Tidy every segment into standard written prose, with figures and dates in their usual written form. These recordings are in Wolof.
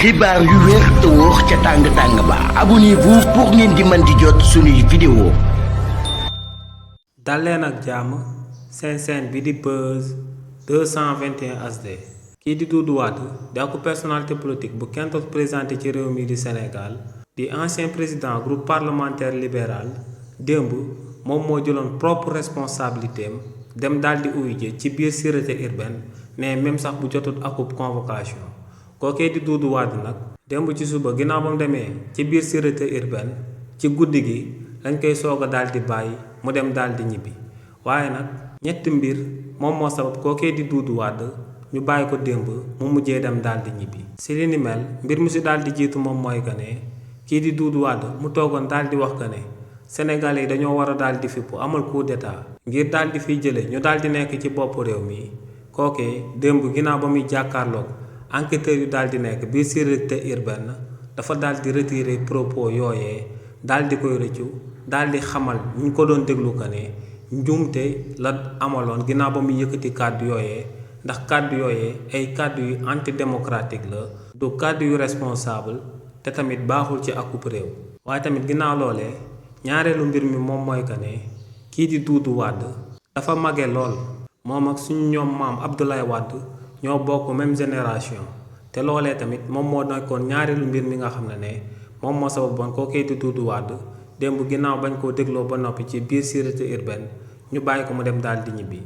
xibaar yu wér te wóor ca tàng ba abonnez-vous pour ngeen di mën di jot suñuy vidéo. dal leen ak jàmm seen chaîne bi di Buzz 221 HD. kii di Doudou Wade di ak personnalité politique bu kenn dootu présenté ci réew mi di Sénégal di ancien président groupe parlementaire libéral démb moom moo jëloon propre responsabilité am dem daal di uyu ji ci biir sûreté urbaine ne même sax bu jotut akub convocation. kookee di Doudou Wade nag démb ci suba ginnaaw ba mu demee ci biir sûreté urbaine ci guddi gi lañ koy soog a daal di bàyyi mu dem daal di ñibbi waaye nag ñetti mbir moom moo sabab kookee di Doudou Wade ñu bàyyi ko démb mu mujjee dem daal di ñibbi. si li ni mel mbir mu si daal di jiitu moom mooy que ne kii di Doudou Wade mu toogoon daal di wax que ne Sénégalais yi dañoo war a daal di fippu amal coup d'état ngir daal di fiy jële ñu daal di nekk ci boppu réew mi kookee démb ginnaaw ba muy jàkkaarloog enquêteurs yu daal di nekk biir sûreté urbaine dafa daal di retirer propos yooyee daal di koy rëccu daal di xamal ñu ko doon déglu que ne njuumte la amaloon ginnaaw ba muy yëkkati kàddu yooyee ndax kàddu yooyee ay kàddu yu antidémocratique la du kàddu yu responsable te tamit baaxul ci akub réew. waaye tamit ginnaaw loolee ñaareelu mbir mi moom mooy que ne kii di Doudou Wade dafa mage lool moom ak suñu ñoom maam Abdoulaye Wade ñoo bokk même génération te loolee tamit moom moo nekkoon ñaareelu mbir mi nga xam ne moom moo sababoon kookee di Doudou Wade démb ginnaaw bañ koo dégloo ba noppi ci biir sûreté urbaine ñu bàyyi ko mu dem daal di ñibbi.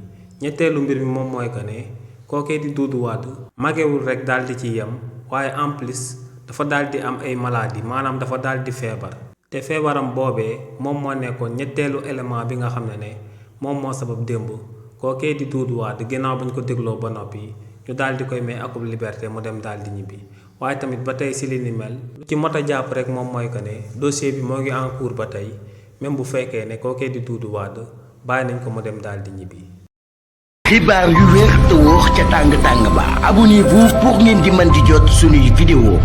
ñetteelu mbir mi moom mooy que ne kookee di Doudou Wade magewul rek daal di ci yem waaye en plus dafa daal di am ay maladie maanaam dafa daal di feebar te feebaram boobee moom moo nekkoon ñetteelu élément bi nga xam ne moom moo sabab démb kookee di Doudou Wade ginnaaw bañ ko dégloo ba noppi ñu daal di koy may akub liberté mu dem daal di ñibbi. waaye tamit ba tey si li ni mel lu ci mot a jàpp rek moom mooy que ne dossier bi moo ngi en cours ba tey même bu fekkee ne kookee di Doudou Wade bàyyi nañ ko mu dem daal di ñibbi. xibaar yu wér te wóor ca tàng ba abonnez-vous pour ngeen di mën di jot suñuy vidéo.